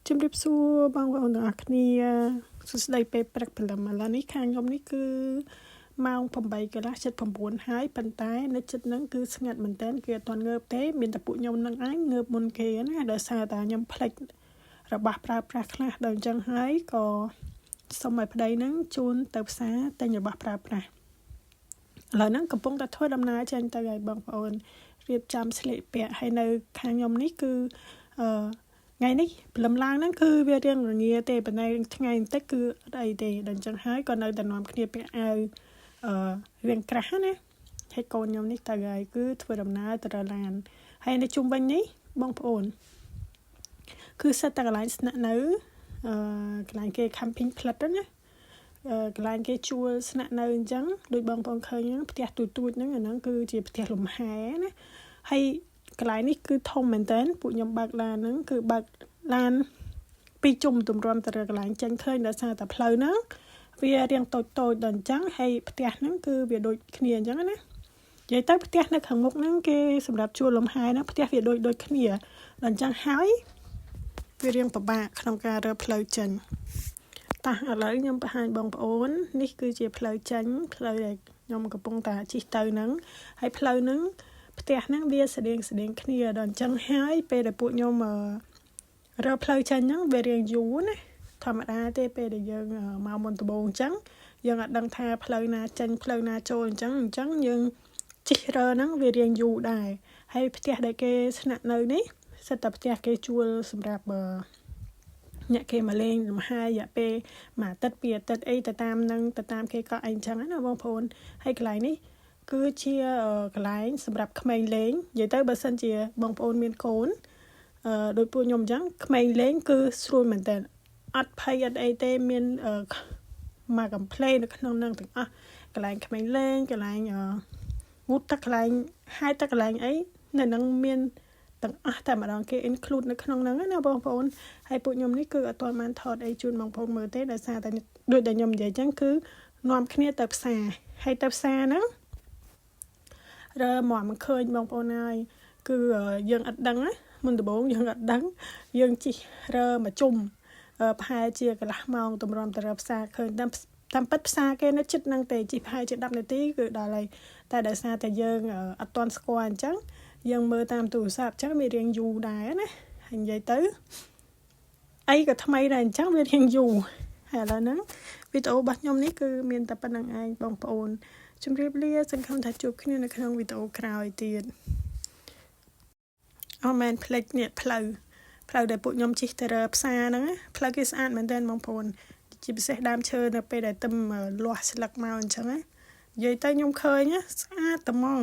ជំរាបសួរបងប្អូនទាំងអស់គ្នាសួស្តីពេលព្រឹកព្រលឹមឥឡូវនេះខាងខ្ញុំនេះគឺម៉ោង8កន្លះ79ហើយប៉ុន្តែនៅចិត្តហ្នឹងគឺស្ងាត់មែនតើគេអត់ទាន់ងើបទេមានតែពួកខ្ញុំនឹងឯងងើបមុនគេណាដោយសារតែខ្ញុំភ្លេចរបស់ប្រើប្រាស់ខ្លះដល់អញ្ចឹងហើយក៏សុំឲ្យប្តីហ្នឹងជូនទៅផ្សារទិញរបស់ប្រើប្រាស់ឥឡូវហ្នឹងកំពុងតែធ្វើដំណើរចេញទៅឲ្យបងប្អូនរៀបចំស្លៀកពាក់ហើយនៅខាងខ្ញុំនេះគឺអឺថ្ងៃនេះព្រលឹមឡើងហ្នឹងគឺវារៀងរងាទេប៉ុន្តែថ្ងៃបន្តិចគឺអត់អីទេដល់អញ្ចឹងហើយក៏នៅតែនាំគ្នាពាក់អាវអឺរៀងក្រាស់ណាហើយកូនខ្ញុំនេះទៅហើយគឺធ្វើដំណើរទៅរឡានហើយនៅជុំវិញនេះបងប្អូនគឺសិតតែកន្លែងស្នាក់នៅអឺកន្លែងគេ camping ផ្លិតណាកន្លែងគេជួលស្នាក់នៅអញ្ចឹងដូចបងប្អូនឃើញហ្នឹងផ្ទះទូទូចហ្នឹងអាហ្នឹងគឺជាផ្ទះលំហែណាហើយកន្លែងនេះគឺធំមែនតើពួកខ្ញុំបើកឡានហ្នឹងគឺបើកឡានពីរជុំទម្រាំទៅកន្លែងចេញឃើញដោយសារតែផ្លូវហ្នឹងវារៀងតូចតូចដល់អញ្ចឹងហើយផ្ទះហ្នឹងគឺវាដូចគ្នាអញ្ចឹងណានិយាយទៅផ្ទះនៅខាងមុខហ្នឹងគេសម្រាប់ជួលលំហែហ្នឹងផ្ទះវាដូចដូចគ្នាដល់អញ្ចឹងហើយវារៀងពិបាកក្នុងការរើផ្លូវចេញតោះឥឡូវខ្ញុំបង្ហាញបងប្អូននេះគឺជាផ្លូវចេញផ្លូវដែលខ្ញុំកំពុងតែជិះទៅហ្នឹងហើយផ្លូវហ្នឹងផ្ទះហ្នឹងវាស្តៀងស្តៀងគ្នាដល់អញ្ចឹងហើយពេលដែលពួកខ្ញុំរើផ្លូវចេញហ្នឹងវារៀងយូរណាធម្មតាទេពេលដែលយើងមកមុនដំបូងអញ្ចឹងយើងអត់ដឹងថាផ្លូវណាចេញផ្លូវណាចូលអញ្ចឹងអញ្ចឹងយើងជិះរើហ្នឹងវារៀងយូរដែរហើយផ្ទះដែលគេស្នាក់នៅនេះសិតតែផ្ទះគេជួលសម្រាប់អ្នកគេមកលេងលំហែរយៈពេលមួយអាទិត្យពីរអាទិត្យអីទៅតាមនឹងទៅតាមគេក៏អីអញ្ចឹងណាបងប្អូនហើយកន្លែងនេះគឺជាកន្លែងសម្រាប់ក្មេងលេងនិយាយទៅបើសិនជាបងប្អូនមានកូនអឺដូចពួកខ្ញុំអញ្ចឹងក្មេងលេងគឺស្រួលមែនតើអត់ភ័យអត់អីទេមានមកកំ pl នៅក្នុងនឹងទាំងអស់កន្លែងក្មេងលេងកន្លែងងូតទឹកកន្លែងហែលទឹកកន្លែងអីនៅនឹងមានទាំងអស់តែម្ដងគេ include នៅក្នុងហ្នឹងណាបងប្អូនហើយពួកខ្ញុំនេះគឺអត់ទាន់បានថតអីជូនបងប្អូនមើលទេដោយសារតែដូចដែលខ្ញុំនិយាយចឹងគឺនាំគ្នាទៅផ្សារហើយទៅផ្សារហ្នឹងរើមកមិនឃើញបងប្អូនហើយគឺយើងអត់ដឹងណាមុនដំបូងយើងអត់ដឹងយើងជិះរើមកជុំប្រហែលជាកន្លះម៉ោងតម្រាំទៅរើផ្សារឃើញតាមតាមពិតផ្សារគេនៅជិតហ្នឹងទេជិះប្រហែលជា10នាទីគឺដល់ហើយតែដោយសារតែយើងអត់ទាន់ស្គាល់អញ្ចឹងយើងមើលតាមទូរស័ព្ទអញ្ចឹងវារៀងយូរដែរណាហើយនិយាយទៅអីក៏ថ្មីដែរអញ្ចឹងវារៀងយូរហើយឥឡូវហ្នឹងវីដេអូរបស់ខ្ញុំនេះគឺមានតែប៉ុណ្្នឹងឯងបងប្អូនជម្រាបលាសង្ឃឹមថាជួបគ្នានៅក្នុងវីដេអូក្រោយទៀតអូមែនភ្លេចនេះផ្លូវផ្លូវដែលពួកខ្ញុំជិះទៅរើផ្សារហ្នឹងផ្លូវគេស្អាតមែនទែនបងប្អូនជាពិសេសដើមឈើនៅពេលដែលទឹមលាស់ស្លឹកមកអញ្ចឹងណានិយាយទៅខ្ញុំឃើញស្អាតត្មង